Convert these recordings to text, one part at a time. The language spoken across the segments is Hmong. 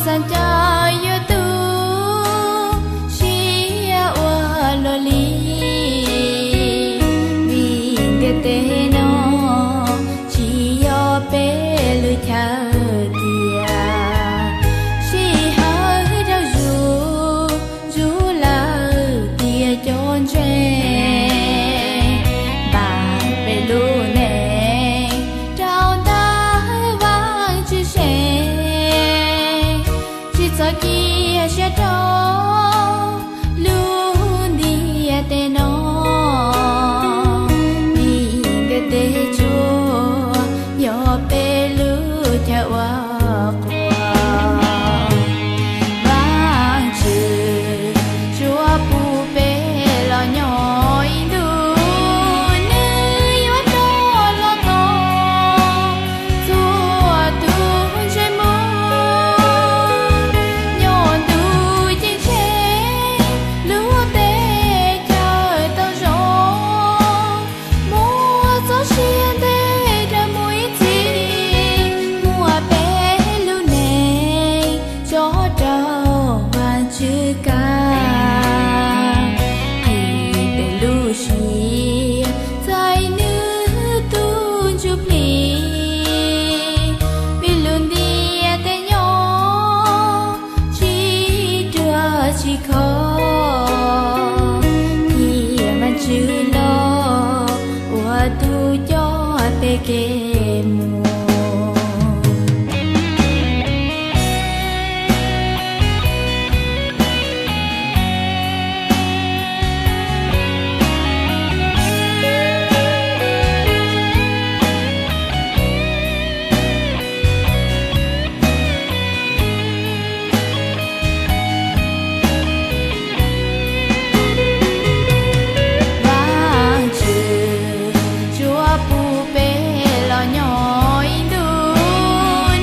Txav ncaws yuav tu siab ua luaj li, vim ntiaj teb no tsis yog peb lub chaw tiag. Sij hawm rau zus, zus lawm tias cov ntseeg, npaj peb lub neej rau ntawm Vaajtswv seev. Tsis txhob cia siab rau lub ntiaj teb no, vim ntiaj teb tsuas yog peb lub chaw ua quas. Vaajtswv tsuas pub peb los nyob ib ntus, nws yuav rov los tos txhua tus ntsej muag. Nyob ntuj ceeb tsheej, lub teb chaws tau zoo, muaj txoj sia ntev rau mus ib txhis, muab peb lub neej tso rau Vaajtswv kav. Qhib peb lub siab txais nws tus ntsuj plig, vim lub ntiaj teb nyob tsis ruaj tsis khov, cia Vaajtswv los ua tus coj peb kev mus. Vaajtswv tsuas pub peb los nyob ib ntus,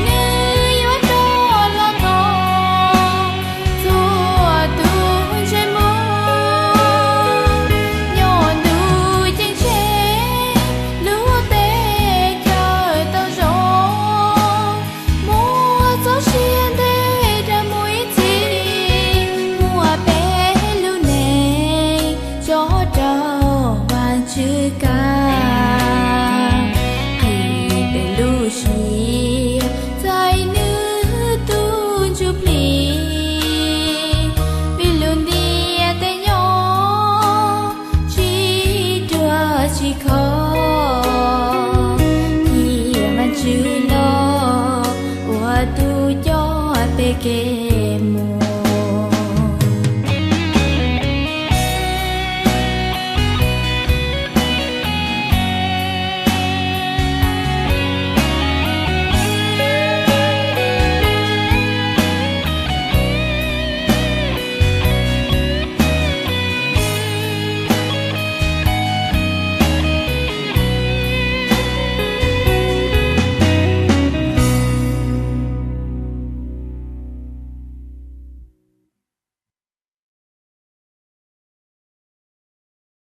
nws yuav rov los tos txhua tus ntsej muag. Nyob ntuj ceeb tsheej, lub teb chaws tau zoo, muaj txoj sia ntev rau mus ib txhis, muab peb lub neej tso rau Vaajtswv kav. Qhib peb lub siab txais nws tus ntsuj plig, vim lub ntiaj teb nyob tsis ruaj tsis khov, cia Vaajtswv los ua tus coj peb kev mus.